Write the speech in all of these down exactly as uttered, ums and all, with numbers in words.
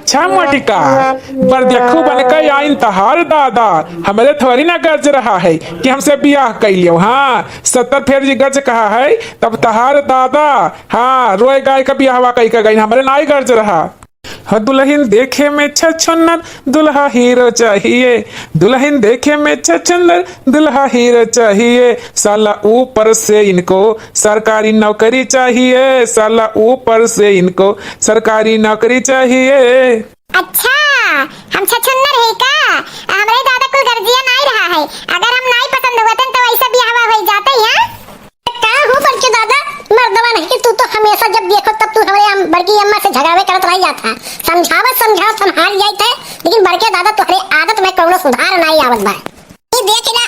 अच्छा मोटका, बरजखू बन के आइन तहार दादा, हमरे थोड़ी ना गरज रहा है कि हमसे बियाह कइ लियो। हाँ, सत्तर फेर जी गरज कहा है, तब तहार दादा, हाँ, रोए गाय का बियाहवा कइ के गइन, हमरे नाई गरज रहा। हो दुलहिन देखे में छछुन्नर, दुलहा हीरो चाहिए। दुलहिन देखे में छछुन्नर, दुलहा हीरो चाहिए। साला ऊपर से इनको सरकारी नौकरी चाहिए, साला ऊपर से इनको सरकारी नौकरी चाहिए। अच्छा, हम छछुन्नर है का? हमरे दादा कुल गरजिया नाई रहा है। अगर हम नाई पसंद हुवतन तो ऐसा बियाहवा होइ जात, हाँ? का हो बड़के दादा, मर्दवा नहीं कि तू तो हमेशा जब देखो तब तू हमरे अम-, बड़की अम्मा से झगड़ावे करत रह जात है। समझावत समझावत हम हार जाइत है, लेकिन बड़के दादा तोहरे आदत में कौनो सुधार नाई आवत बा। ई देख ना,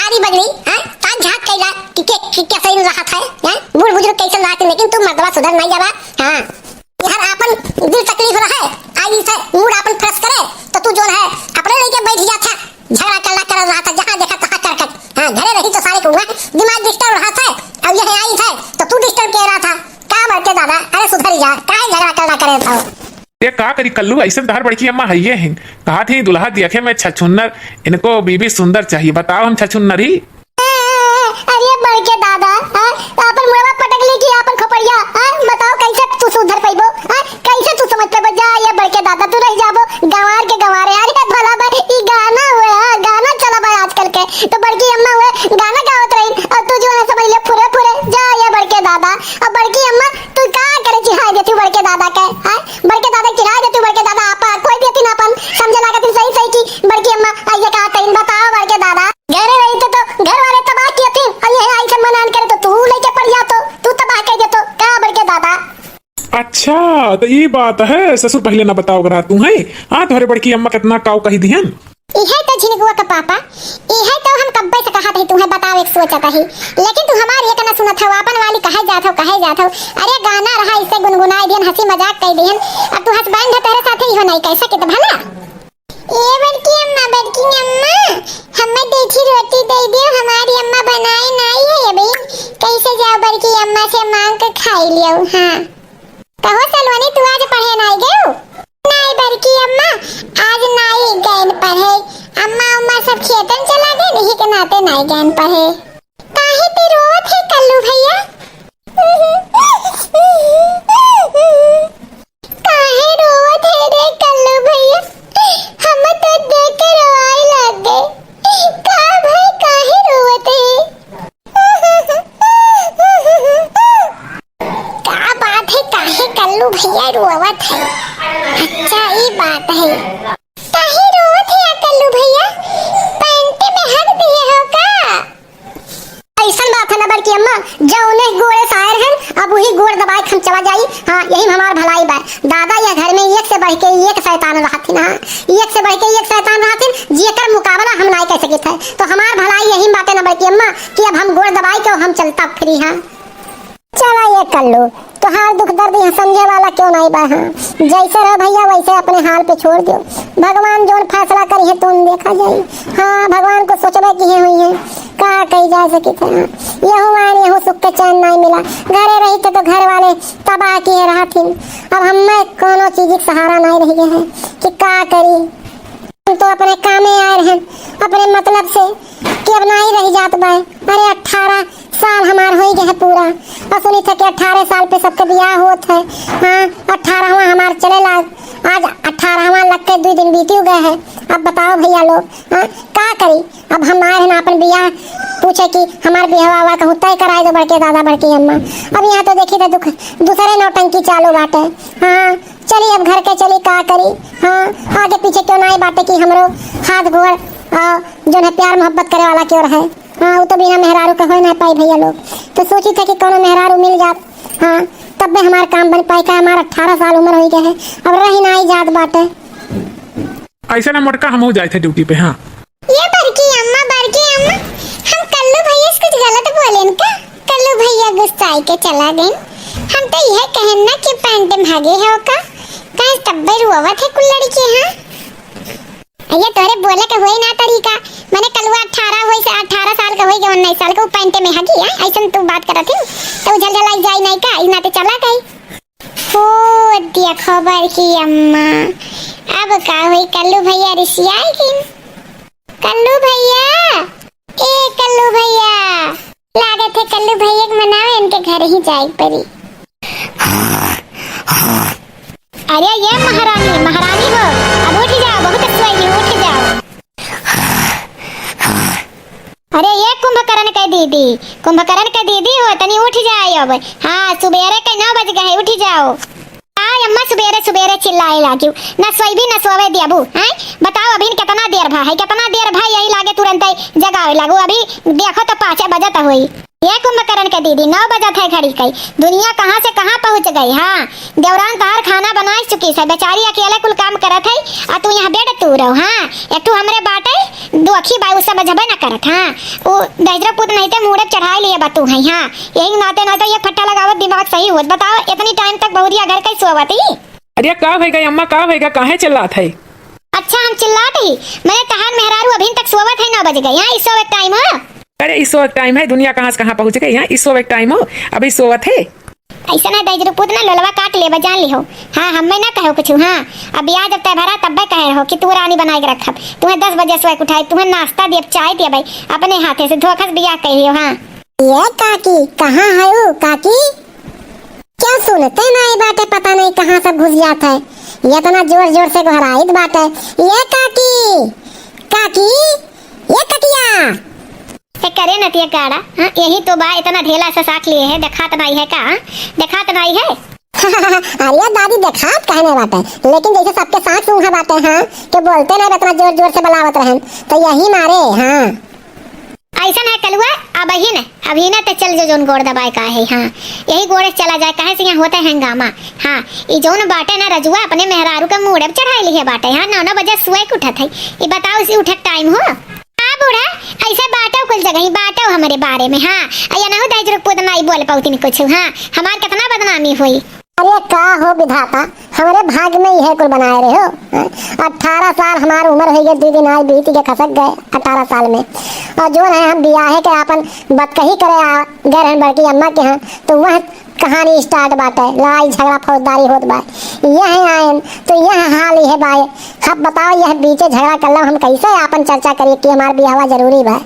आरी बगली, हाँ, ताक झाँक कइला कि के, कि कैसे रहत है, हाँ? बूढ़ बुजुर्ग कैसे रहत है, लेकिन तू मर्दवा सुधर नाई जाबा, हाँ। यार आपन दिल तकलीफ रहे, आई से मूड आपन फ्रेश करे, तो तू जोन है अपने लेके बैठ जात है, झगड़ा करला करत रहत है, जहाँ देखा तहाँ करकट। हाँ, घरे रही तो सारे को हुआ दिमाग डिस्टर्ब रहत है, अब यह आई है तो तू डिस्टर्ब के रहत है। का बड़के दादा, अरे सुधर जा, काहे झगड़ा करला करे था? ये का करी कल्लू, ऐसे तहार बड़की अम्मा हइये हैं, कहा थी दुल्हा देखे में छछुन्नर, इनको बीबी सुंदर चाहिए, बताओ हम छछुन्नर ही? अरे बड़के दादा, हाँ? आपन मुड़वा पटक ली कि आपन खोपड़िया, हाँ? बताओ कैसे तू सुधर पइबो, हाँ? कैसे तू समझ पइबो? जा ये बड़के दादा, तू रह जाबो गंवार के गंवारे। अरे भला बा, ई गाना हुए, हाँ? गाना चला बा आजकल के, तो बड़की अम्मा हुए गाना गावत रही और तू जो है समझ ले फुरे फुरे। जा ये बड़के दादा, अब बड़की अम्मा तू का करे चिढ़ाई देती बड़के दादा के, हाँ? बड़के दादा चिढ़ाई देती, बड़के दादा आपा कोई देती ना अपन समझे लागत सही सही की बड़की अम्मा आइए का तइन बताओ बड़के दादा। घरे रही तो, तो घर वाले तबाह किए थे, अब यह आई से मनान करे तो तू लेके पड़ जातो, तू तबाह कर देतो का बड़के दादा? अच्छा, तो ई बात है, ससुर पहले ना बताओ रहा तू है। हाँ, तोहरे बड़की अम्मा कितना काऊ कही दिहन। इहे तो झिनगुआ का पापा, इहे तो हम कब्बे से कहत ही, तुम्हें बतावे के सोचत ही, लेकिन तू हमार एक ना सुनत हो, आपन वाली कहे जात हो, कहे जात हो। अरे गाना रहा, इसे गुनगुनाई दिहन, हंसी मजाक कर दिहन, अब तू हंस बैंड है, तेरे साथ ही हो नहीं, कैसा कित भला? ए बड़की अम्मा, बड़की अम्मा, हमें दैठी रोटी दे दियो, हमारी अम्मा बनाए नाई है अभी। कैसे जाओ बड़की अम्मा से मांग के खाई लियो। हाँ। कहो सलोनी, तू आज पढ़े नाई गयो? नाई बड़की अम्मा, आज नाई गयन पढ़े। अम्मा, अम्मा सब खेतन चला गए, यही के नाते नाई गयन पढ़े। काहे ते रोवत है कल्लू भैया? काहे रोवत है रे कल्लू भैया? हम तो देख के रोआई लग गए। का भाई काहे रोवत है? का बात है, काहे कल्लू भैया रोवत है? अच्छा, ई बात है। काहे रोवत है कल्लू भैया? पैंट में हग दिए हो का? ऐसन बात है ना बड़की अम्मा, जौने गोड़े से आए रहन, अब वही गोड़ दबाए के हम चला जाई। हाँ, यही में हमार भलाई बा। दादा, यह घर में एक से बढ़ के एक शैतान रहथिन। हाँ, एक से बढ़ के एक शैतान रहथिन, जेकर मुकाबला हम नाई कर सकित है। तो हमार भलाई यही में बाटे ना बड़की अम्मा कि अब हम गोड़ दबाई के हम चलता फिरी। हाँ, चला ये कल्लू, तोहार दुख दर्द यहाँ समझे वाला क्यों नहीं बा? हाँ, जैसे रहो भैया वैसे अपने हाल पे छोड़ दो। भगवान जौन फैसला करी है तो देखा जाई। हाँ, भगवान को सोचबे की है हुई है, का कही जा सकी थे। हाँ, यहू आन यहू सुख के चैन नहीं मिला, घरे रही थे तो घर वाले तबाह किए रहथिन। अब हमें कोनो चीज के सहारा नहीं रह गए है कि का करी। हम तो अपने कामे आए रहन, अपने मतलब से कि अब नाई रह जात बा। अरे अठारह साल हमार होई गए है पूरा, और सुनी थे कि अठारह साल पे सबके बियाह होत है। हाँ, अठारहवाँ हमार चले ला, आज अठारहवाँ लग के दो दिन बीती गए है। अब बताओ भैया लोग, हाँ, का करी? अब हम आए हैं ना अपन बियाह पूछे कि हमार बियाह कहूँ तय कराए दो बड़के दादा बड़की अम्मा। अब यहाँ तो देखी थे दुख, दूसरे नौटंकी चालू बाटे। हाँ, चली अब घर के चली, का करी? हाँ, आगे पीछे क्यों ना आए बाटे कि हमरो हाथ गोड़, आ, जो है प्यार मोहब्बत करे वाला क्यों रहे? हाँ, वो तो बिना मेहरारू के होए ना पाई भैया लोग। तो सोची थे कि कोनो मेहरारू मिल जात, हाँ, तब भी हमार काम बन पाई। का हमार अठारह साल उम्र हो गया है, अब रही ना आई जात बाटे। ऐसे ना मोटका, हम हो जाए थे ड्यूटी पे। हाँ, ये बड़की अम्मा, बड़की अम्मा, हम कल्लू भैया से कुछ गलत बोलेन का? कल्लू भैया गुस्साई के चला गए। हम तो यह कहन ना कि पैंट में हगे है का? कहे तब्बे रोवत है कुल लड़की। हाँ, ये तोरे बोले के हुए ना तरीका। मैंने कलुआ अठारह हुई से, अठारह साल का हुई के उन्नीस साल का, वो पैंट में हगी है, ऐसन तू बात करत ही। तो झलझलाई जाई नहीं का, इस नाते चला गई। ओ, देखो बड़की अम्मा, अब का होई, कल्लू भैया रिसियाई गइन। कल्लू भैया, ए कल्लू भैया, लागत है कल्लू भैया के मनावे, इनके घर ही जाए के पड़ी। अरे ये महारानी, महारानी हो, अब उठ जाओ, बहुत सोई, उठ जाओ। अरे ये कुंभकर्ण के दीदी, कुंभकर्ण के दीदी हो, तनी उठ जाओ अब। हाँ, सुबेरे के नौ बज गए, उठ जाओ। आय अम्मा, सुबेरे सुबेरे चिल्लाए लागियो, न सोइबी न सोवे दियाबू, हैं? बताओ, अभी कितना देर भा है, कितना देर भा, यही लागे तुरंत जगावे लागू। अभी देखो तो पाँचे बजत होई। ये कुंभकर्ण के दीदी, नौ बजत है घड़ी कई, दुनिया कहाँ से कहाँ पहुँच गई। हाँ, देवरान तहार खाना बनाए चुकी से, बेचारी अकेले कुल काम करत है, आ तू यहाँ बेड तू रहो। हाँ, एक ठू हमरे बाटे, दुखी बा, उ समझबे न करत। हाँ, उ दहिजरो पूत नहीं ते मूड़े चढ़ाए लिए बा तू है। हाँ, यही नाते नाते एक फट्टा लगावत दिमाग सही होत। बताओ, इतनी टाइम तक बहुरिया घर कई सोवत ही? अरे का होइगा अम्मा, का होइगा, काहे चिल्लात है? अच्छा, हम चिल्लात ही? मैंने तहार मेहरारू अभी तक सोवत है, नौ बज गए, यहाँ इसो एक टाइम हो। अरे इसो एक टाइम है, दुनिया कहाँ से कहाँ पहुँच गई, यहाँ इसो एक टाइम हो, अभी सोवत है। ऐसा ना दहिजरू पूत ना लोलवा काट लेबा, जान लिहो। हाँ, हमें ना कहो कुछ। हाँ, अब बियाह जब तय भरा तब्बे कहे रहो कि तू रानी बनाए के रखब, तुम्हें दस बजे सोए के उठाई, तुम्हें नाश्ता दियब, चाय दियब, अपने हाथे से धोखा से बियाह कह लियो। हाँ। ये काकी, कहाँ है ऊ काकी? क्या सुनते नाई बाटे, पता नहीं कहाँ सब घुस जात है। ये इतना जोर जोर से गोहराइत बाटे, ये काकी, काकी, ये ककिया। ए, करे नतिया गाड़ा, हाँ, यही तो बा, इतना ढेला से साक लिए है, देखात नाई है का, हाँ? देखात नाई है? अरे दादी, देखात काहे नहीं बाटे, लेकिन जैसे सबके साँस सूंघा बाटे, हाँ, के बोलते नहीं, इतना जोर जोर से बलावत रहन, तो यही मारे, हाँ। ऐसा ना कलुआ, अब ही न, अभी ना ते चल जो, जोन गोड़ दबाए का है, हाँ, यही गोड़े से चला जाए, काहे से यहाँ होता है हंगामा। हाँ, ई जोन बाटे ना रजुआ, अपने मेहरारू का मूड़े पे चढ़ाई लिहे बाटे, हाँ, नौ नौ बजे सोए के उठत है, ई बताओ, इसी उठे के टाइम हो? हाँ बूढ़ा, ऐसे बाटो कुल जगह ही बाटो हमरे बारे में, हाँ। अया ना हो दहिजरू पूत नाई बोल पाउतिन कुछ, हाँ। हमार कितना बदनामी होई। अरे का हो विधाता, हमरे भाग में इहे कुल बनाए रहे हो, हाँ? अठारह साल हमार उम्र हो गई, दो दिन आज बीत के खसक गए अठारह साल में। और जो है हम बियाहे के आपन बतकही करे आ गए रहन बड़की अम्मा के यहाँ, तो वह कहानी start बाटे, लड़ाई झगड़ा फौजदारी होत बा। यह आयन तो यह हाल ही है बाय। अब बताओ, यह बीचे झगड़ा करला हम कैसे आपन चर्चा करी कि हमार बियाहवा जरूरी बा।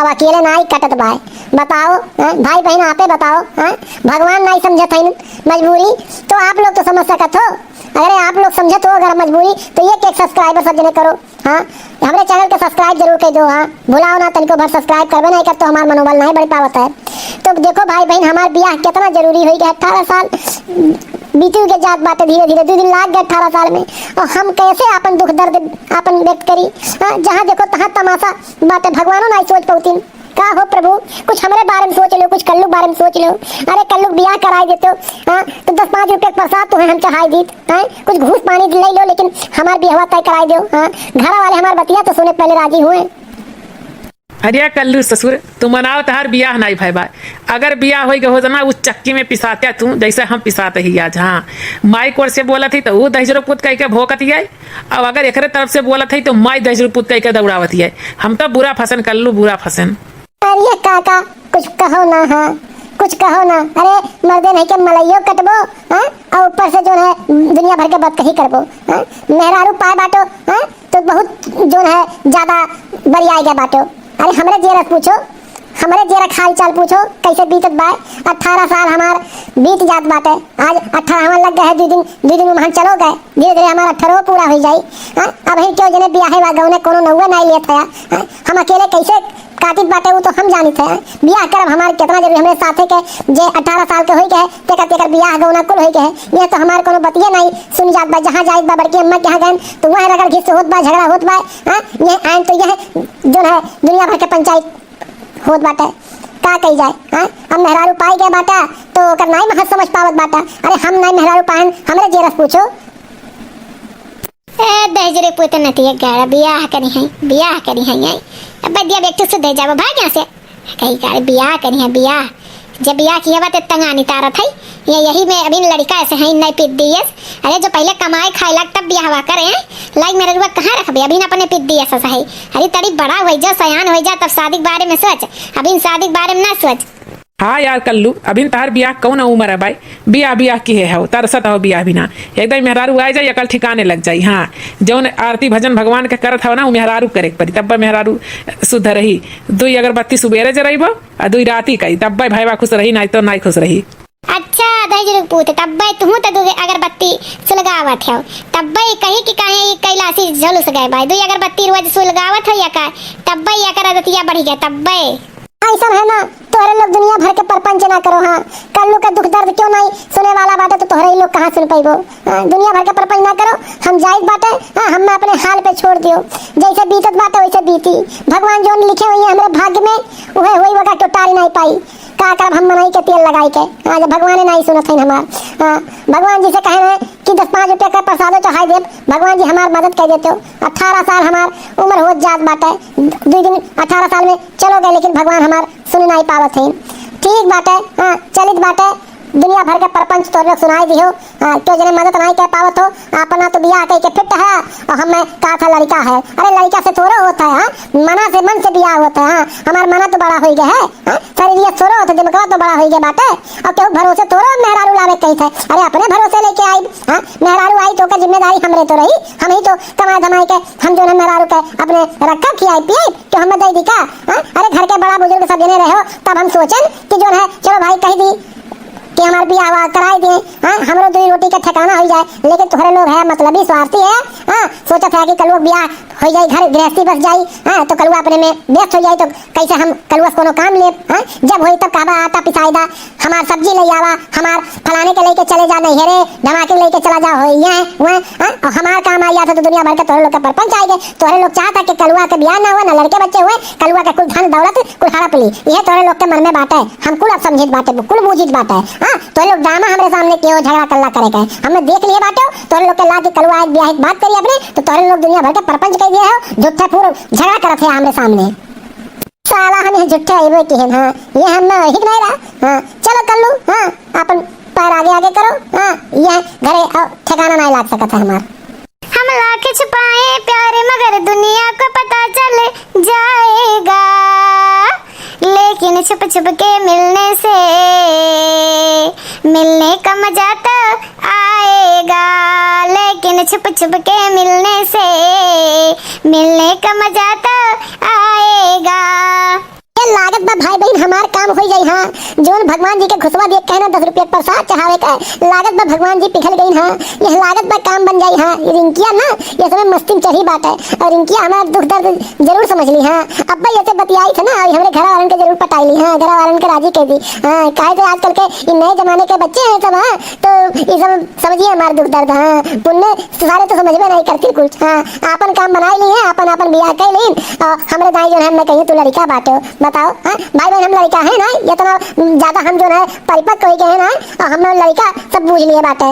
अब अकेले नाई कटत बा। बताओ, हैं? भाई बहन आपे बताओ, हैं? भगवान नाई समझत हईन मजबूरी, तो आप लोग तो समझ सकत हो। अगर आप लोग समझत हो अगर मजबूरी, तो एक एक subscriber सब जने करो। हाँ, हमरे channel के subscribe जरूर कर दो। हाँ, भुलाओ ना, तनिको भर subscribe करबे नहीं कर तो हमार मनोबल नहीं बढ़ पावत है। तो देखो भाई बहन, हमार बियाह कितना जरूरी होई गए, अठारह साल बीती के जात बाटे धीरे धीरे, दो दिन लाग गए अठारह साल में, और हम कैसे अपन दुख दर्द अपन व्यक्त करी? हाँ, जहाँ देखो तहाँ तमाशा बाटे, भगवानो नहीं सोच पौतीन। का हो प्रभु, कुछ हमरे बारे में सोच लो, कुछ कल्लू बारे में सोच लो। अरे कल्लू बियाह कराई देतो, हाँ, तो दस पाँच रुपया के प्रसाद तुम्हें हम चढ़ाई दीत, हैं? कुछ घूस पानी ले लो, लेकिन हमार बियाहवा तय कराई दो, हाँ? घर वाले हमार बतिया तो सुने पहले राजी हुए। अरे कल्लू ससुर, तू मनाओ, तहार बियाह नाई भय बा। अगर बियाह होई के होत ना, उस चक्की में पिसाते तू, जैसे हम पिसाते ही आज। हाँ, माई कोर से बोलत ही तो ऊ दहिजरो पूत कह के भोंकत ही है। अब अगर एकरे तरफ से बोलत है तो माई दहिजरो पूत कह के दौड़ावत ही है। हम तो बुरा फंसन कल्लू, बुरा फंसन। अरे काका, कुछ कहो ना, हाँ, कुछ कहो ना। अरे मर्दे नहीं के मलइयो कटबो, हाँ, और ऊपर से जो है दुनिया भर के बतकही करबो, हाँ। मेहरारू पाए बाटो, हाँ, तो बहुत जो है ज्यादा बरियाए गए बाटो। अरे हमरे जेरस पूछो, हमरे जेरक हाल चाल पूछो, कैसे बीतत बाय। अठारह साल हमार बीत जात बाटे, आज अठारहवाँ लग गए है, दो दिन, दो दिन में हम चलो गए, धीरे धीरे हमार अठारह पूरा हो जाई। हाँ, अब ही क्यों जने बियाहे बा गौने कोनो नौवे नाई लेत है। हाँ, हम अकेले कैसे काटित बाटे, वो तो हम जानित है। बियाह करब हमार कितना जरूरी, हमरे साथे के जे अठारह साल के होई के है, तेकर, तेकर बियाह गौना कुल होई के है। यह तो हमार कोनो बतिये नाई सुन जात बा। जहाँ जाइत बा बड़की अम्मा के यहाँ गए तो वह रगड़ घिस होत बा, झगड़ा होत बा। हाँ, यह आइन तो यह जो है दुनिया भर के पंचायत होत बाटे, का कही जाए? हाँ, अब मेहरारू पाई गए बाटा तो ओकर नाई महत समझ पावत बाटा। अरे हम नाई मेहरारू पाहन, हमरे जेरस पूछो। ए, दहिजरे पूत नतिया गाड़ा, बियाह करी है, बियाह करी है, आई। अब बदिया बेटू सुधर जाबो, भाग यहाँ से। कही गाड़े, बियाह करी है, बियाह। जब बियाह किया बा, ते तंगानी तारत है। ये यही में अभी लड़का ऐसे है, नहीं पीत दियस। अरे, जो पहले कमाए खाए लाग, तब बियाहवा करे हैं। लाइक मेरे रुआ कहाँ रखबे? अभी ना अपने पीत दियस ऐसा है। अरे, तड़ी बड़ा होई जा, सयान होई जा, तब शादी के बारे में सोच। अभी शादी के बारे में ना सोच। हाँ यार कल्लू, अभिन तहार बियाह कौन उम्र है भाई? बियाह, बियाह किहे हौ, तरसत हौ बियाह बिना। एकदम मेहरारू आइ जाई, अकल ठिकाने लग जाई। हाँ, जौन आरती भजन भगवान के करत हौ ना, उ मेहरारू करे के परी, तब्बे मेहरारू सुध रही। दुई अगरबत्ती सुबेरे जरइबो, आ दुई राती कई, तब्बे भैवा खुश रही, नाई तो नाई खुश रही। अच्छा, दहिजरू के पूत, तब्बे तुहूँ त दुई अगरबत्ती सुलगावत हौ, तब्बे कही कि काहे ई कैलासी झुलुस गए बाई, दुई अगरबत्ती रोज सुलगावत हौ या का, तब्बे एकर आदतिया बढ़ि गए, तब्बे। अइसन है ना, तोहरे लोग दुनिया भर के परपंच ना करो, हाँ। कल्लू के दुख दर्द क्यों नहीं सुने वाला बाटे, तो तोहरे ही लोग कहाँ सुन पइबो? हाँ, दुनिया भर के परपंच ना करो, हम जाइत बाटे, हाँ, हमें अपने हाल पे छोड़ दियो। जैसे बीतत बाटे, वैसे बीती। भगवान जौन लिखे हुए हैं हमरे भाग्य में, उहे होई, वका केहू टारी नहीं पाई। का करब हम मनई के तेल लगाई के? हाँ, जब भगवाने नहीं सुनत हैं हमार। हाँ, भगवान जी से कहे रहे कि दस पाँच रुपया का प्रसादो चढ़ाई देब, भगवान जी हमार मदद कर देते हो। अठारह साल हमार उम्र होत जात बाटे, दुई दिन अठारह साल में चलो गए, लेकिन भगवान हमार सुन नहीं पावत हैं। ठीक बाटे, हाँ, चलित बाटे, दुनिया भर के परपंच तोर लोग सुनाई दिहो, हाँ, क्यों जने मदद नहीं कर पावत हो, अपना तो बियाह कई के फिट है, और हमें कहा था लड़का है। अरे लड़का से थोड़ो होता है, हाँ, मना से, मन से बियाह होता है, हाँ, हमार मना तो बड़ा होई गया है, हाँ, शरीर ये थोड़ो होता, दिमागवा तो बड़ा होई गया बाटे, और केहू भरोसे थोड़ो मेहरारू लावे कही थे, अरे अपने भरोसे लेके आई, हाँ, मेहरारू आई तो का जिम्मेदारी हमरे तो रही, हम ही तो कमाए धमाए के, हम जो है मेहरारू के अपने रखब, खियाई पियाई, तो हम दे दी का, हाँ? अरे घर के बड़ा बुजुर्ग सब जने रहे हो, तब हम सोचन कि जो है, चलो भाई कह दी कि हमार बियाह हुआ कराई दे, हाँ? हमरो दुई रोटी के ठिकाना हो जाए, लेकिन तोहरे लोग है मतलबी स्वार्थी है, हाँ? सोचत है कि कलुआ बियाह हो जाए, घर गृहस्थी बस जाई, हाँ? तो कलुआ अपने में व्यस्त हो जाए, तो कैसे हम कलुआ से कोनो काम लेब, हाँ? जब होई तब कहबा आटा पिसाई दा, हमार सब्जी ले आवा, हमार फलाने के लेके चले जा, नहीं हेरे, धमाके लेके चला जा, हो, ये है, वो है, हाँ? और हमार काम आ जाता तो दुनिया भर के तोहरे लोग के परपंच आएंगे। तोहरे लोग चाहता कि कलुआ के बियाह ना हुआ, ना लड़के बच्चे हुए, कलुआ के कुल धन दौलत कुल हड़प ली। ये तोहरे लोग के मन में बाटे, हम कुल अब समझित बाटे, कुल बूझित बाटे। हाँ, तोहरे लोग ड्रामा हमरे सामने कियो, झगड़ा कल्ला करे के, हमने देख लिए बाटे। तोहरे लोग के लाग के कलुआ आज बियाह के बात करी अपने, तो तोहरे लोग दुनिया भर के परपंच कह दिए हो, झूठे फूर झगड़ा करत है हमरे सामने। साला हम यहाँ झूठे अइबे किहन, हाँ, ये हम ना हिक नहीं रहा, हाँ, चलो कल्लू, हाँ, अपन पैर आगे आगे करो, हाँ, ये घरे अ, ठिकाना नहीं लाग सकत है हमार। हम लाख छुपाए प्यार मगर दुनिया को पता चल जाएगा, लेकिन छुप छुप के मिलने से मिलने का मजा तो आएगा, लेकिन छुप छुप के मिलने से मिलने का मजा तो आएगा। ये लागत बा भाई बहिन हमार काम हो जाई, हाँ। जोन भगवान जी के घुसवा दिए कहना दस रुपया प्रसाद चढ़ावे का, लागत बा भगवान जी पिघल गई, हाँ। ये लागत बा काम बन जाई, हाँ। ये रिंकिया ना, ये समय मस्ती में चढ़ी बाटे, और रिंकिया हमार दुख दर्द जरूर समझ ली, हाँ। अब्बा ये से बतियाई थे ना, और हमरे घर वालन के जरूर पटाई ली, हाँ। घर वालन के राजी कर दी, हाँ। काहे तो आजकल के ये नए जमाने के बच्चे हैं सब, हाँ। तो ये सब समझिए हमार दुख दर्द, हाँ। पुण्य सारे तो समझबे नहीं करती कुछ, हाँ। आपन काम बनाई ली है, आपन, आपन बियाह कर ली, और हमरे दाई जो है, हमने कहिए तू लड़का बाटे हो, बताओ, हाँ? भाई बहन हम लड़का है ना, इतना ज्यादा हम जो है परिपक्व हो गए हैं ना, और हम लड़का सब बूझ लिए बाटे।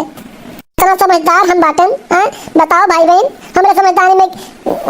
इतना समझदार हम बाटे, हाँ? बताओ भाई बहन, हमरे समझदारी में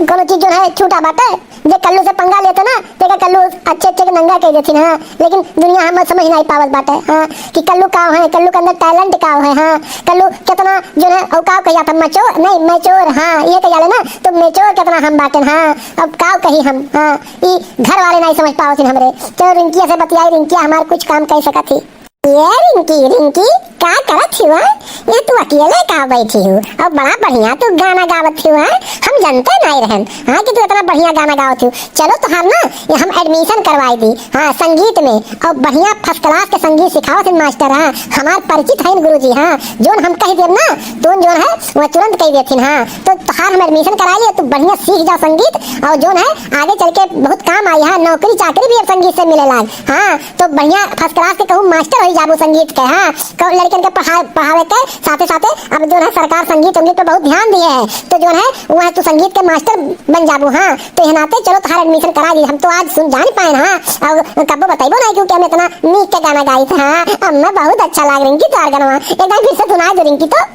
कोनो चीज जो है छूटा बाटे? जे कल्लू से पंगा लेते ना, तेका कल्लू अच्छे अच्छे के नंगा कह देती ना, लेकिन दुनिया हम समझ नहीं पावत बाटे, हाँ, कि कल्लू का है, कल्लू के अंदर talent का है, हाँ, कल्लू कितना जो है औकाव कह जाता, mature, नहीं, mature, हाँ, ये कह जाले ना, तो mature कितना हम बाटे, हाँ, अब का कही हम, हाँ, ई घर वाले नहीं समझ पावत हमरे। चलो रिंकिया से बतियाई, रिंकिया हमार कुछ काम कह सकत ही। ये रिंकी, रिंकी, का करत ही वहाँ? यहाँ तू अकेले का बैठी हूँ? और बड़ा बढ़िया तू गाना गावत ही वहाँ, हम जानते नहीं रहन, हाँ, कि तू इतना बढ़िया गाना गावत ही। चलो तोहार ना, ये हम admission करवाई दी, हाँ, संगीत में, और बढ़िया first class के संगीत सिखावत हैं मास्टर, हाँ, हमार परिचित हैं गुरुजी, हाँ, जोन हम कह देब ना, तोन जोन है, वो तुरंत कह देथिन, हाँ, तो तोहार हम admission करा लिए, तू बढ़िया सीख जाओ संगीत, और जोन है, आगे चल के बहुत काम आई, हाँ, नौकरी चाकरी भी अब संगीत से मिले लाग, हाँ, तो बढ़िया first class के कहूँ मास्टर होई जाबू संगीत के, हाँ, कहूँ लड़कन के पढ़ा-, पढ़ावे के साथे साथे अब जो है सरकार संगीत उंगीत पे बहुत ध्यान दिए है, तो जो है वहाँ तू संगीत के मास्टर बन जाबू, हाँ। तो ये नाते चलो तोहार admission करा दी, हम तो आज सुन जान पाए ना, हाँ, और कब्बो बताइबो नहीं क्योंकि हम इतना नीक के गाना गाई थे, हाँ, हमें बहुत अच्छा लाग रिंकी तोहार गाना, एक बार फिर से सुना दो रिंकी तो।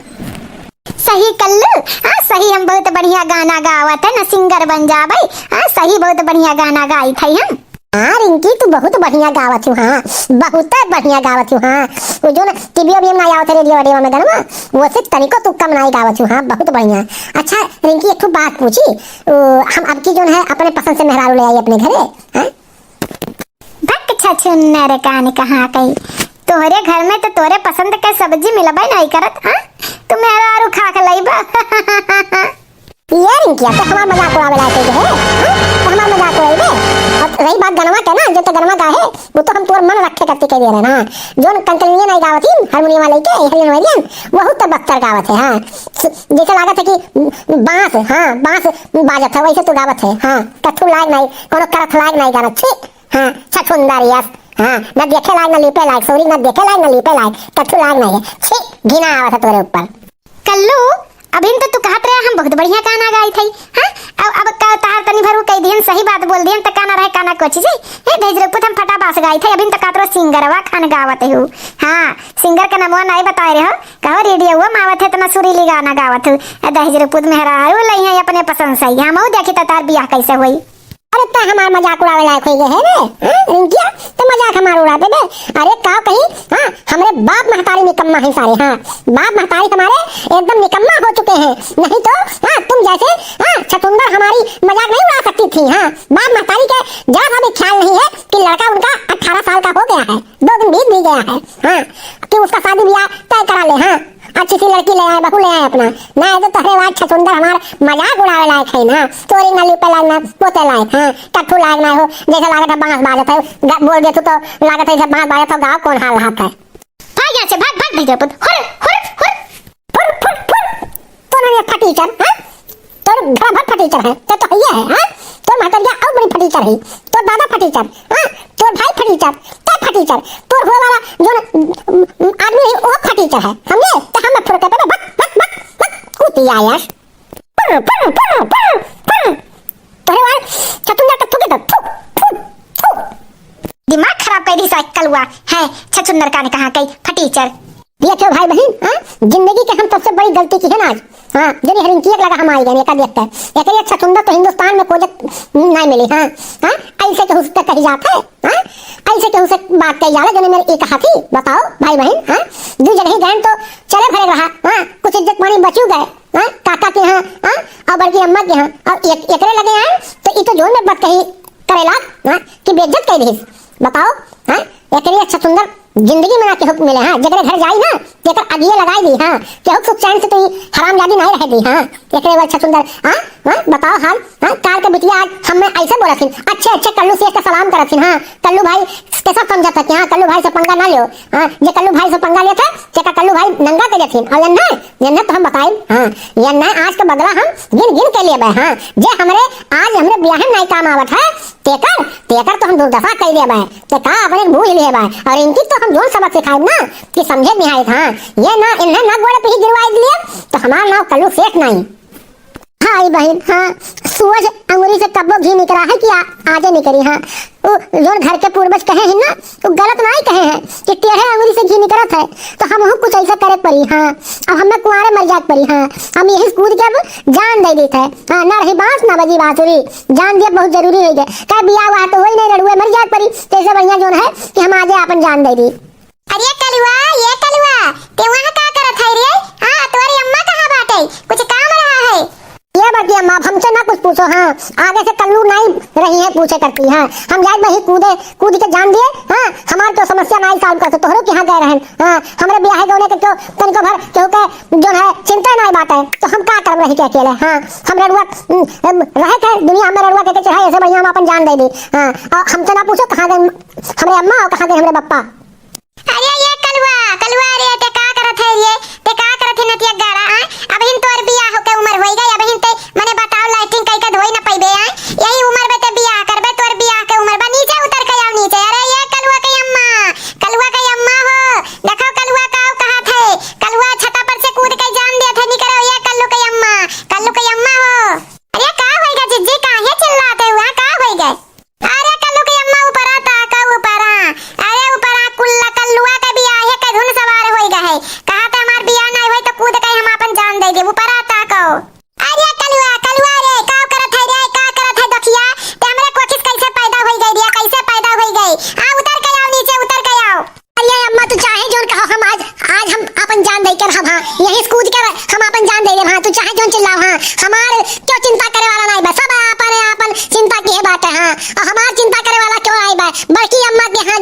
सही कल्लू, हाँ, सही हम बहुत बढ़िया गाना गावत है ना, singer बन जाबे, हाँ, सही बहुत बढ़िया गाना गाई थे हम। हाँ रिंकी, तू बहुत बढ़िया गावत हूँ, हाँ, बहुत बढ़िया गावत हूँ, हाँ। वो जो ना टीवी वीवी में ना आवत है, रेडियो वेडियो में गाना, वो से तनिको तू कम नहीं गावत हूँ, हाँ, बहुत बढ़िया। अच्छा रिंकी, एक ठो बात पूछी, ओ, हम अब की जो है अपने पसंद से मेहरारू ले आई अपने घरे, हाँ? भक छछुन्नर कान कहाँ कई, तोहरे घर में तो तोरे पसंद के सब्जी मिलबे नहीं करत, हाँ? तू मेहरारू खा के लइबा। ये रिंकिया, तो हमार मजाक उड़ावे लायक है, हाँ? तो हमार मजाक उड़ावे। और रही बात गनवा के ना, जो तो गनवा गाए है, वो तो हम तोर मन रखे करती कह दे रहे ना। जो कंकलियां नहीं गावत ही, हारमोनियम वाले के, हारमोनियम, वहू तो बक्सर गावत है, हाँ। स-, जैसे लागत है कि बांस, हाँ, बांस बाजत है, वैसे तू गावत है, हाँ। कथू लायक नहीं, कोनो करथ लायक नहीं गाना, छी, हाँ, छछुंदर यस, हाँ, न देखे लायक, न लीपे लायक, सॉरी, न देखे लायक, न लीपे लायक, कथू लायक नहीं है, छी, घिना आवत है तोरे ऊपर। कल्लू, अभिन तो तू कहत रहे हम बहुत बढ़िया गाना गाइत हई, हाँ? अब, अब का तहार तनी भर उ कह दिहन, सही बात बोल दिहन, त का ना रहे, का ना कोची जी? हे दहिजरू पूत, हम फटाबास गाइत हई, अभिन तो कहत रहे सिंगरवा खान गावत हऊ। हाँ, सिंगर के नमवा नाई बताए रहे हो, कहो रेडियो वो मावत है, इतना सुरीली गाना गावत हऊ। ए दहिजरू पूत, मेहरारू लई है अपने पसंद से, हम देखी तो तार बियाह कैसे होई। अरे, तै हमार मजाक उड़ावे लायक होई गए है रे, हाँ, रिंकिया? तै मजाक हमार उड़ावे बे? अरे, का कही, हाँ, हमरे बाप महतारी निकम्मा है सारे, हाँ, बाप महतारी हमारे एकदम निकम्मा हो चुके हैं, नहीं तो, हाँ, तुम जैसे, हाँ, छछुंदर हमारी मजाक नहीं उड़ा सकती थी, हाँ, बाप महतारी के जरा सा भी ख्याल नहीं है कि लड़का उनका अठारह साल का हो गया है, दो दिन बीत भी गया है, हाँ, कि उसका शादी ब्याह तय करा ले, हाँ। अच्छी सी लड़की ले आए, बहू ले आए अपना। ना है तो तोहरे वार छछुंदर हमार मजाक उड़ावे लायक है ना। तोरी ना लीपे लायक ना, पोते लायक, हाँ। कथू लायक ना हो, जैसे लागत है बांस बाजत है, ग-, बोल दे तू तो लागत है जैसे बांस बाजत हो, गाँव कौन हाल हाथ है। भाग यहाँ से, भाग, भाग, दहिजरू पूत। हुर, हुर, हुर। फुर, फुर, फुर। तो ना ये फटीचर, हाँ? तोर घर भर फटीचर है, तो, तो हइये है, हाँ? तोर महतरिया और बड़ी फटीचर है, तोर दादा फटीचर, हाँ? तोर भाई फटीचर, तै फटीचर, तोर हुए वाला जो न, उम, उम, आदमी है, वो फटीचर है, समझे? तो हम फुर के, बक, बक, बक, बक, कुतिया यार। फुर, फुर, फुर, फुर, फुर। तोहरे वाला छछुंदर के थूके तो, थू, थू, थू। दिमाग खराब कर दी साइकिल हुआ है, छछुंदर कान कहाँ कई फटीचर। देखियो भाई बहिन, हाँ, जिंदगी के हम सबसे बड़ी गलती की है ना आज, हाँ, जनी हरिंकिया के लगा हम आई गए, एका देख के, एकरे अच्छा सुंदर तो हिंदुस्तान में खोजत नहीं मिली, हाँ, हाँ, ऐसे केहू से कही जात है, हाँ, ऐसे केहू से बात कही जाला, जने मेरे एक हाथी, बताओ भाई बहिन, हाँ, दू जगह गए तो चले भरे रहा, हाँ, कुछ इज्जत पानी बचू गए, हाँ, काका के यहाँ, हाँ, और बड़की अम्मा के यहाँ, और एक, एकरे लगे आए, तो ई तो जोन में बात कही करेला, हाँ, कि बेइज्जत कर दिस, बताओ, हाँ, एकरे अच्छा सुंदर जिंदगी में ना केहू मिले, हाँ, जेकरे घर जाई ना, तेकर अगिये लगाई दी, हाँ, केहू सुख चैन से तो ई हरामजादी नहीं रहे दी, हाँ, एकरे वो अच्छा सुंदर, हाँ, हाँ, बताओ हाल, हाँ, काल के बिटिया आज हमें ऐसे बोलत हिन, अच्छे, अच्छे कल्लू सेठ का सलाम करत हिन, हाँ, कल्लू भाई के सब समझत है कि हाँ, कल्लू भाई से पंगा ना लियो, हाँ, जे कल्लू भाई से पंगा लेत है, तेका कल्लू भाई नंगा कर देथिन, और ये नहीं, ये नहीं तो हम बताई, हाँ, ये नहीं आज का बदला हम गिन गिन के लेबे, हाँ, जे हमरे, आज हमरे ब्याह में नहीं काम आवत है, तेकर, तेकर तो हम दुर्दशा कर लेबे, ते का अपने बूझ लेबे, और इनकी तो हम जोन सबक सिखाई ना, कि समझे निहायत, हाँ, ये ना, इन्हें ना गोड़े पे ही गिरवाई दिए, तो हमार नाम कल्लू सेठ नहीं। हाय बहिन, हाँ, सुअज अंगुरी से कब्बो घी निकरा है कि आ-, आजे निकरी, हाँ। उ जोन घर के पूर्वज कहे हैं ना, उ गलत नाई कहे हैं कि टेढ़े अंगुरी से घी निकरत है, तो हमहू कुछ ऐसा करे परी, हाँ। अब हमें कुंवारे मर जात परी, हाँ। हम यही कूद के अब जान दे देत है, हाँ। ना रही बांस, ना बजी बांसुरी, जान दिया बहुत जरूरी हो गया। का बिया हुआ तो वही नहीं, रड़ुए मर जात परी, तो ऐसे बढ़िया जोन है कि हम आजे आपन जान दे दी। अरे कलुआ, ये कलुआ, ते वहाँ का करत है रे? हाँ, तोरी अम्मा कहाँ बाटे? कुछ काम रहा है? ये बड़की अम्मा, अब हमसे ना कुछ पूछो, हाँ, आगे से कल्लू नाई रही है पूछे करती, हाँ, हम जाए वही कूदे, कूद के जान दिए, हाँ, हमार तो समस्या नाई solve करते, तोहरो के यहाँ गए रहन, हाँ, हमरे बियाहे गौने के क्यों तनिको भर केहू के जो है चिंता नाई बाटे, तो हम का करब रही के अकेले, हाँ, हम रड़ुआ, उम, उम, रहे के दुनिया में रड़ुआ के, के चढ़ाई, ऐसे बढ़िया हम अपन जान दे दी, हाँ, और हमसे ना पूछो कहाँ गए हमरे अम्मा और कहाँ गए हमरे पप्पा। अरे ये कलुआ, कलुआ रे, ते का करत है रे? ते का करत है नतिया गाड़ा, आय? अबहिन तोर बियाह होके उमर होई गई, अबहिन ते मने बताओ लैट्रिन कई के धोई न पइबे, आय? यही उमर में ते बियाह करबे, तोर बियाह के उमर बा, नीचे उतर के आओ नीचे। अरे ये कलुआ के अम्मा, कलुआ के अम्मा हो, देखो कलुआ का कहत है, कलुआ छता पर से कूद के जान दिया था, निकरो ये कल्लू के अम्मा, कल्लू के अम्मा हो। अरे का होई गा जिज्जी, काहे चिल्लाते हुआ, का होई गा? अरे कल्लू के अम्मा ऊपरा ताका ऊपरा। अरे ऊपरा कुल्ला कल्लुआ के बियाहे के धुन सवार होई गए है। कहा त हमार बियाह नहीं होई तो कूद के हम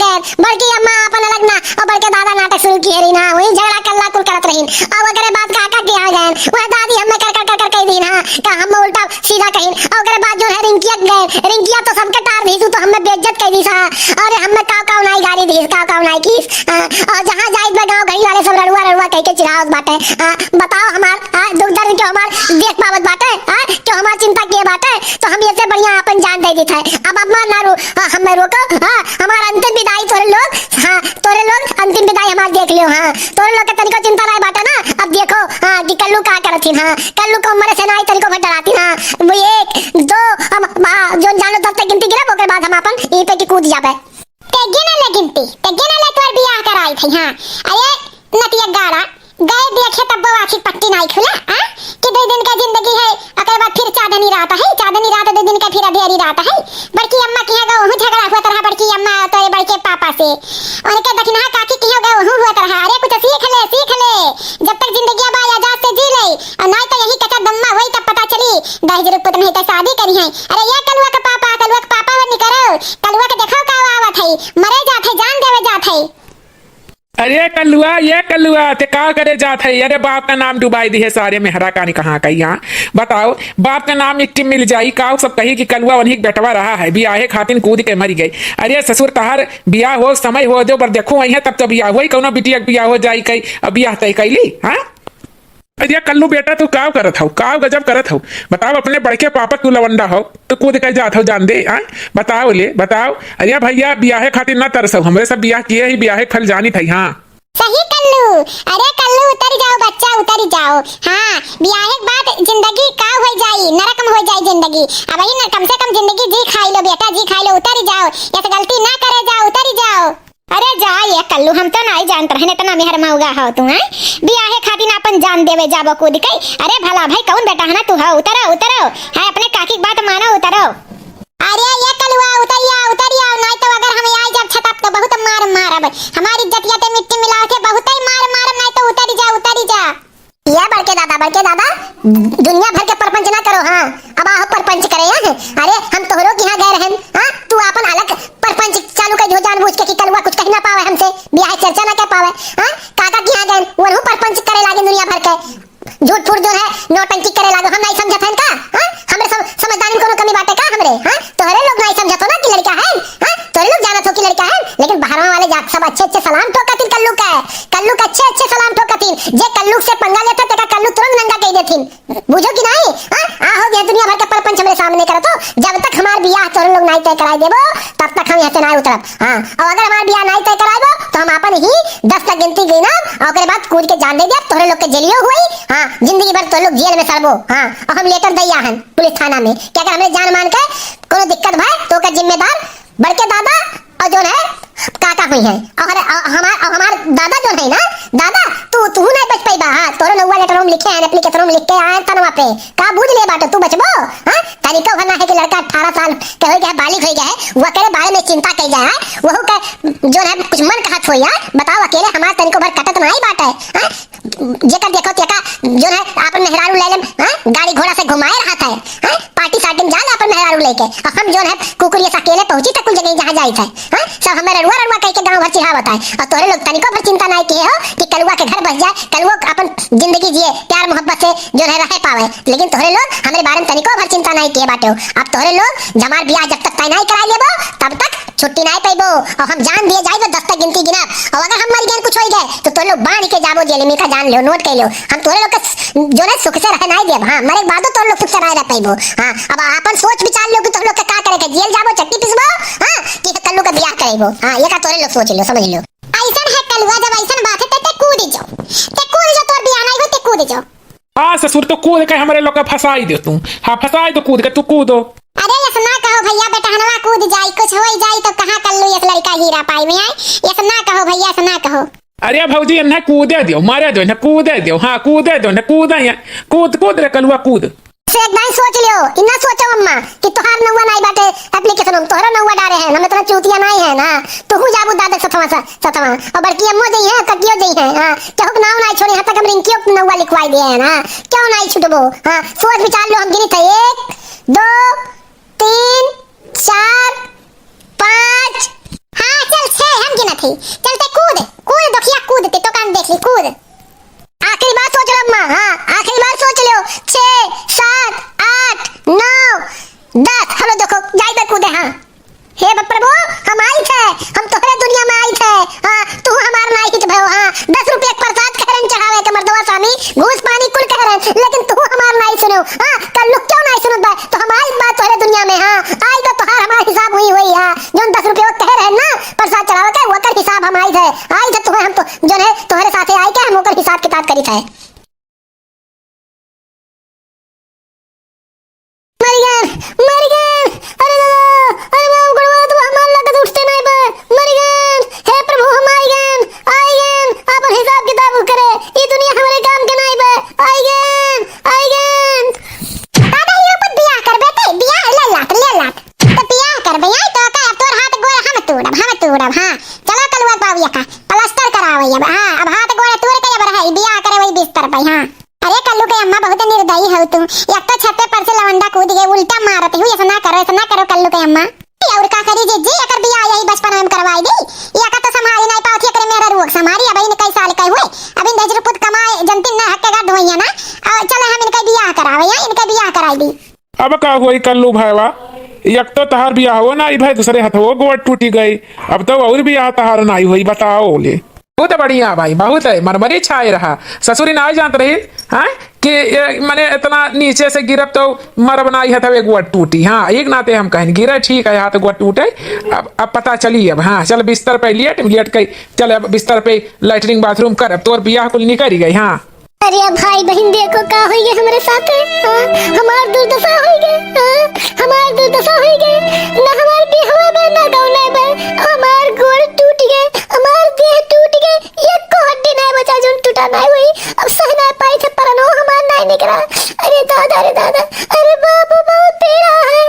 गए, बड़की अम्मा आपन अलग ना, और बड़के दादा नाटक शुरू किहे रहिन, हाँ, वही झगड़ा कल्ला कुल करत रहिन। और ओकरे बाद काका के यहाँ गए, वह दादी हमें कर, कर, कर, कर कह दीन, हाँ, का हम उल्टा सीधा कहिन। और ओकरे बाद जो है रिंकिया के गए, रिंकिया तो सबके टार दीस, तो हमें बेइज्जत कह दीस, हाँ, और हमें काव काव नाई गाली दीस, काव काव नाई कीस, हाँ, और जहाँ जाइत बा गाँव घड़ी वाले सब रड़ुआ, रड़ुआ कह के चिढ़ावत बाटे, हाँ, बताओ हमार, हाँ, दुख दर्द क्यों हमार देख पावत बाटे, हाँ, क्यों हमार चिंता किहे बाटे, तो हम ऐसे बढ़िया आपन जान दे देत है। अब अम्मा ना रो, हाँ, हमें रोको, हाँ, हमार अंतिम विदाई तोरे लोग, हाँ, तोरे लोग अंतिम विदाई हमार देख लियो, हाँ, तोरे लोग के तनिको चिंता नाई बाटे ना। अब देखो, हाँ, कि कल्लू का करथिन, हाँ, कल्लू को मरे से नाई तनिको भर डराथिन, हाँ, वो एक, दो, हम, हाँ, जोन जानो दस तक गिनती गिनब, ओकर बाद हम आपन यहीं पे कि कूद जाबे। ते गिन ले गिनती, ते गिन ले तोर बियाह कराई थई, हाँ, अरे नतिया गाड़ा, गए देखे तब वो आँखी पट्टी नाई खुला, आ? कि दो दिन का जिंदगी है, ओकरे बाद फिर चांदनी रात है, चांदनी रात दो दिन का फिर अंधेरी रात है। बड़की अम्मा के यहाँ गए, वहूँ झगड़ा हुआ तरह बड़की अम्मा तो ये बड़के पापा से। उनके दखिनहा काकी के यहाँ गए, वहूँ हुआ तरह, अरे कुछ सीख ले, सीख ले, जब तक जिंदगी बा आजाद से जी ले, और नाई तो यही कच्चा दम्मा होई तब पता चली, दहेज रुप पुत नहीं तो शादी करी है। अरे ये कलुआ का पापा, कलुआ का पापा वो निकरो, कलुआ के देखो का आवत है, मरे जात है, जान देवे जात है। अरे कल्लुआ, ये कल्लुआ, ते का करे जात है? अरे बाप का नाम डुबाई दिहे सारे मेहरा कानी कहाँ का यहाँ। बताओ, बाप का नाम मिट्टी मिल जाई, काऊ सब कही कि कल्लुआ वन्ही के बेटवा रहा है, बियाहे खातिन कूद के मरी गई। अरे ससुर, तहार बियाह हो, समय हो दो, पर देखो वही है, तब तो बियाह होई, कौनो बिटिया के बियाह हो जाई कई, अब बियाह तय कैली, हाँ? अरे कल्लू बेटा, तू काव करत हऊ, काव गजब करत हऊ? बताओ, अपने बड़के पापा तू लवंडा हऊ, तू कूद के जात हऊ जान दे, आ? बताओ ले, बताओ। अरे भैया, बियाहे खातिर ना तरसऊ, हमरे सब बियाह किहे ही, बियाहे फल जानित हई, हाँ। सही कल्लू, अरे कल्लू उतरि जाओ बच्चा, उतरि जाओ, हाँ, बियाहे के बाद जिंदगी का होइ जाई, नरक में होइ जाई जिंदगी। अब ही न, कम से कम जिंदगी जी खाई लो बेटा, जी खाई लो, उतरि जाओ, यस गलती ना करे जाओ, उतरि जाओ। अरे जा ये कल्लू, हम तो नाई जानत रहन इतना मेहर मऊगा हौ तू, हैं? बियाहे खातिर आपन जान देवे जाबो कूद के। अरे भला भाई कौन बेटा है ना तू हौ, उतरो, उतरो। है अपने काकी के बात मानो, उतरो। अरे ये कलुआ उतरिया, उतरिया, नाई तो अगर हम आई जब छतप तो बहुत मार मारब। हमारी इज्जतिया ते मिट्टी मिलाओ थे, बहुत ही मार मारब, नाई तो उतरी जा, उतरी जा। या बड़के दादा, बड़के दादा, दुनिया भर के परपंच ना करो, हाँ, अब आहो परपंच करे, हाँ? अरे, हम तोहरो के यहाँ गए रहन, हाँ? तू आपन अलग परपंच चालू कर दियो जानबूझ के कि कलुआ कुछ कह ना पावे हमसे, बियाह चर्चा ना कर पावे, हाँ? काका के यहाँ गए, वनहु परपंच करे लागे दुनिया भर के, झूठ फूट जो है, नौटंकी करे लागो, हम नहीं समझत हन का, हाँ? हमरे सम-, समझदारी में कोनो कमी बाटे का हमरे, हाँ? तोहरे लोग नहीं समझत हो ना कि लड़का है, हाँ? तोहरे लोग जानत हो कि लड़का है, लेकिन बहरवा वाले जात सब अच्छे अच्छे सलाम ठोकतिन कल्लू के, कल्लू के अच्छे अच्छे सलाम ठोकतिन। जे कल्लू से पंगा लेता तेका कल्लू तुरंत नंगा कह देथिन, बुझो कि नहीं? हाँ? आ हो गया दुनिया भर के परपंच हमरे सामने करत हो। जब तक हमार बियाह तोहरे लोग नहीं तय कराई देबो, तब तक हम यहाँ से नहीं उतरब। हाँ, और अगर हमार बियाह नहीं तय कराइबो, तो हम आपन ही दस तक गिनती गिनब, और ओकरे बाद कूद के जान दे देब, तोहरे लोग के जेलियो हुई। हाँ, जिंदगी भर तोहरे लोग जेल में सड़बो। हाँ, और हम लेटर दे आहन पुलिस थाना में कि अगर हमरे जान मान के कोनो दिक्कत भय, तो ओकर जिम्मेदार बड़के दादा और जौन है काका हुई है, और, और हमार, और हमार दादा जौन है ना, दादा, तू, तू नहीं बच पाइबा। हाँ, तोरो नौवा लेटर हम लिखे हैं, एप्लीकेशन हम लिख के आए तनवा पे, का बुझ ले बाटे, तू बचबो? हाँ, तनिको भर ना है कि लड़का अठारह साल के हो गया है, बालिग हो गया है, वकरे बारे में चिंता कई जाए, वहू के जौन है कुछ मन कहत हो यार, बताओ, अकेले हमार तनिको भर कटत नहीं बाटे, हाँ? जेकर देखो तेका जौन है आपन मेहरारू ले लेम, हाँ? गाड़ी घोड़ा से घुमाए रहत है, हाँ? पार्टी सार्टी में जाल आपन मेहरारू लेके, और हम जौन है कुकुर ये अकेले पहुंची तक कुल जगह जहाँ जाइत है, हाँ? सब हमें रड़ुआ रड़ुआ कह के गाँव भर चिढ़ावत है, और तोहरे लोग तनिको भर चिंता नहीं किहे हो कि कलुआ के घर बस जाए, कलुआ अपन जिंदगी जिए, प्यार मोहब्बत से जौन है रह पावे, लेकिन तोहरे लोग हमरे बारे में तनिको भर चिंता नहीं किहे बाटे हो। अब तोहरे लोग हमार बियाह जब तक तय नहीं करा लेबो, तब तक छुट्टी नहीं पैबो, और हम जान दिए जाइबो, दस तक गिनती गिनब, और अगर हम मर गए कुछ हो गए तो तोहरे लोग बांध के जाबो जेल में, का जान लियो, नोट कर लियो, हम तोहरे लोग के जौन है सुख से रह नहीं देब। हाँ, मरे के बादो तोहरे लोग सुख से रह, रह पैबो। हाँ, अब आपन सोच विचार लियो कि तोहरे लोग के का करे के, जेल जाबो, चट्टी पिसबो, हाँ, कि कल्लू का बियाह करेबो। हाँ, ये का तोहरे लोग सोच लियो, समझ लियो। ऐसन है कलुआ, जब ऐसन बात है, ते, ते कूद जो, ते कूद जो, तोर बियाह नहीं हो, ते कूद जो। हाँ ससुर, तो कूद के हमरे लोग के फंसाई दे तू। हाँ, फंसाई दो कूद के, तू कूदो। अरे, यस ना कहो भैया, बेटहनवा कूद जाई, कुछ होई जाई तो कहाँ कल्लू यस लड़का हीरा पाई में आए, यस ना कहो भैया, यस ना कहो। अरे भौजी, इन्हें कूदे दियो, मारे दो, इन्हें कूदे दियो, हाँ, कूदे दो, इन्हें कूदे, कूद, कूद रे कलुआ, कूद। से एक दाई सोच लियो, इन्ना सोचो अम्मा कि तोहार नौवा नाई बाटे एप्लीकेशन में, तोहरा नौवा डारे हैं, हम इतना चूतिया नाई है ना, तू हूँ जाबू दादा सतवा सा-, सतवा, और बड़की अम्मो जई है, ककियो जई है, हाँ, केहू के नाव नाई छोड़ी, यहाँ तक हम रिंकियो के नौवा लिखवाई दिए हैं ना, क्यों नाई छुटबो? हाँ, सोच विचार लो, हम गिनी थे, एक, दो, तीन, चार, पाँच, हाँ, चल, छे हम गिनत ही। चल, ते कूद, कूद, दोखिया, कूद, ते तो काम देख ली, कूद। आखिरी बार सोच लो अम्मा, हाँ, आखिरी बार सोच लो। छे, सात, आठ, नौ, दस, हम लोग देखो, जाई बे कूदे, हाँ। हे ब-, प्रभु, हम आई थे, हम तोहरे दुनिया में आई थे, हाँ, तू हमार नाई हित भयो, हाँ, दस रुपया के प्रसाद कह रहन चढ़ावे के मर्दवा स्वामी, घूस पानी कुल कह रहन, लेकिन तू हमार नाई सुनो, हाँ, कल्लू क्यों नाई सुनत बा, तो हम आई बा तोहरे दुनिया में, हाँ, आई बा तोहार हमार हिसाब हुई हुई, हाँ, जौन दस रुपया कह रहन ना, प्रसाद चढ़ावे के, ओकर हिसाब हम आई थे, आई थे तुम्हें हम तो, जौन है, तोहरे साथे आई के हम ओकर हिसाब किताब करी थे। मर गए, मर गए। अरे दादा, अरे बाप, गोड़वा तो हमार लागत उठते नहीं बा। मर गए। हे प्रभु, हम आई गए, आई गए। आपन हिसाब किताब करे। ई दुनिया हमरे काम के नहीं बा। आई गए, आई गए। दादा, ये कुछ बियाह कर बेटे, बियाह ले लात, ले लात। तो बियाह कर भैया, तो का अब तोर हाथ गोड़ हम तोड़ब, हम तोड़ब, हाँ। चलो कलुआ बाबू का प्लास्टर करावे अब, हाँ। अब हाथ गोड़ तोड़ के अब रहे, बियाह करे वही बिस्तर पे, हाँ। अरे कल्लू के अम्मा, बहुत निर्दयी हऊ तू। एक तो छत पे पर से लवंडा कूद गए, उल्टा मारत हऊ, ऐसा ना करो, ऐसा ना करो कल्लू के अम्मा। और का करी जीजी, एकर बियाह यही बचपन में करवाई दी। एका तो संभारी नहीं पावत, एकरे मेहरारू के संभारी। अब इन कई साल के हुए, अब इन दस रुपये कमाए, जनती ना हक के गड्ढ होइया ना। और चले हम इनका बियाह करावे, यहाँ इनका बियाह कराई दी। अब का होई कल्लू भाईवा, एक तो तहार बियाह हो ना, ई भाई दूसरे हथवो गोड़ टूटी गई। अब तो और बियाह तहार नाई होई, बताओ ले। बहुत बढ़िया भाई, बहुत है, मरमरी छाए रहा। ससुरी ना जानत रही, हाँ, कि ये, माने इतना नीचे से गिरब तो मरब ना, यह तो एक गोड़ टूटी। हाँ, एक नाते हम कहें, गिरे ठीक है, हाथ गोड़ टूटे, अब, अब पता चली अब। हाँ, चल बिस्तर पे लेट, लेट के, चल अब बिस्तर पे लैट्रिन बाथरूम कर, अब तोर बियाह कुल निकल गई। हाँ। अरे भाई बहिन, देखो का होई गए हमरे साथे, हाँ? हमार दुर्दशा होई गए, हाँ? हमार दुर्दशा होई गए, ना हमार बिहवा बा, ना गौना बा, हमार गोड़ टूट गए, हमार देह टूट गए, एको हड्डी नहीं बचा जोन टूटा नहीं हुई। अब सह नहीं पाई थे, परनो हमार नहीं निकला। अरे दादा, अरे दादा, अरे बाबू, बहुत पीड़ा है,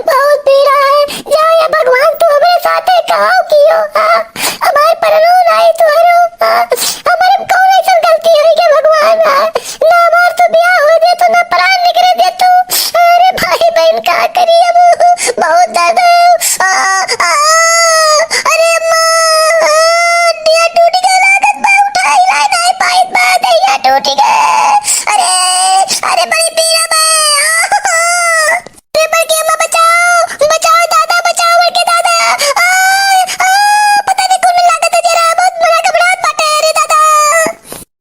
बहुत पीड़ा है। जा या भगवान, तू हमरे साथे काव कियो, हाँ? हमार परनो नाई तुहरो, हाँ? हमरे कौन ऐसन गलती होई गए भगवान, हाँ? ना हमार तो बियाह हो दे तो, ना प्राण निकले दे तो। अरे भाई बहन का करी अब? बहुत दर्द है। आ, आ, अरे माँ, आ, हड्डियाँ टूट गए, लागत बा, उठाई लाई नाई पाइत बा, दहिया टूट गए। अरे, अरे बड़ी पीड़ा बा। आ, आ, आ। अरे बड़के अम्मा बचाओ, बचाओ दादा, बचाओ बड़के दादा। आ, आ, पता नहीं कौन लागत है जरा, बहुत बड़ा घबराहट बाटे, अरे दादा।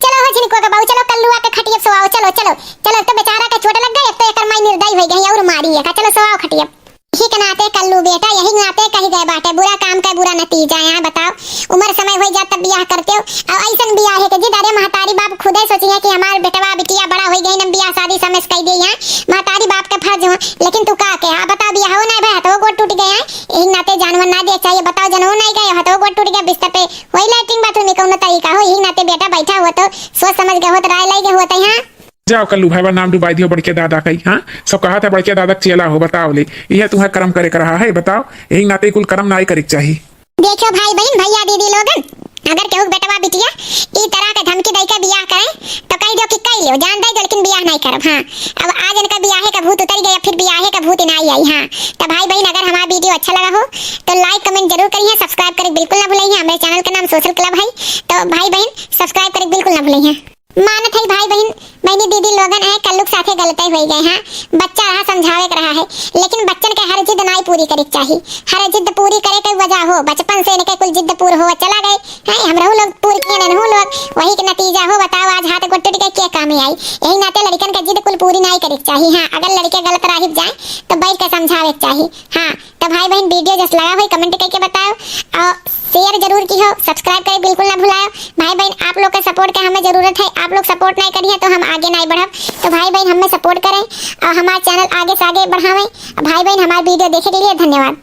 चलो हो झिनकुआ के बहू, चलो कल्लुआ के खटियब सोआओ, चलो, चलो, चलो, एक तो बेचारा के चोट लग गई, एक तो एकर माई निर्दयी हो गई और मारी है का, चलो सोआओ खटियब। यही के नाते कल्लू बेटा, यही के नाते कही गए बाटे, बुरा काम का बुरा नतीजा। यहाँ बताओ, उम्र समय हो जात तब बियाह करते हो, अब ऐसन बियाह है कि जी, अरे महतारी बाप खुदे सोचिए कि हमार बेटवा बिटिया बड़ा हो गई, हम बियाह शादी समय से कह दिए यहाँ, महतारी बाप के फर्ज हो, लेकिन तू का के, हाँ बताओ, बियाह हो नहीं भाई, हथो गोड़ टूट गए हैं, यही नाते जानवर ना दे चाहिए, बताओ, जनवो नहीं गए, हथो गोड़ टूट गया, बिस्तर पे वही लैट्रिन बाथरूम में कौनो तरीका हो, यही नाते बेटा बैठा हुआ तो सोच समझ गए होत, राय लाई गए होत यहाँ। जाओ कल्लू भाई, नाम डुबाई दियो बड़के दादा का ही, हाँ? सब कहा था बड़के दादा का चेला हो, बताओ ले, यह तुम्हें कर्म करे कर रहा है, बताओ, यही नाते कुल कर्म नाई करे के चाहिए। देखो भाई बहन, भैया दीदी लोगन, अगर केहू के बेटवा बिटिया ई तरह के धमकी दई के बियाह करे, तो कह दो कि कह लियो, जान दे दो, लेकिन बियाह नहीं करब। हाँ, अब आज इनका बियाहे का भूत उतर गया, फिर बियाहे का भूत नहीं आई। हाँ, तो भाई बहन, अगर हमारा वीडियो अच्छा लगा हो, तो like comment जरूर करिए, subscribe करे बिल्कुल ना भूलिए। हमारे चैनल का नाम सोशल क्लब है, तो भाई बहन, subscribe करे बिल्कुल ना भूलिए। मानत है भाई बहन, बहनी दीदी लोगन है, कल्लू के साथे गलत होई गए हैं। बच्चा रहा, समझावे के रहा है, लेकिन बच्चन के हर जिद नाई पूरी करे के चाही। हर जिद पूरी करे के वजह हो, बचपन से इनके कुल जिद पूर हो चला गए हैं। हमरहू लोग पूरी किए, ननहू लोग, वही के नतीजा हो। बताओ, आज हाथ गोड़ टूट गए, के काम में आई? यही नाते लड़कन के जिद कुल पूरी नाई करे के चाही। हाँ, अगर लड़के गलत राही पे जाए, तो बैठ के समझावे के चाही। हाँ, तो भाई बहन, वीडियो जस लगा होई, comment करके बताओ और share जरूर किहो, subscribe करे बिल्कुल ना भुलाओ। भाई बहन, आप लोग के support के हमें जरूरत है, आप लोग support नहीं करिए तो हम आगे नहीं बढ़ब। तो भाई बहन, हमें support करें और हमारा channel आगे से आगे बढ़ावें। भाई बहन, हमारा वीडियो देखे के लिए धन्यवाद।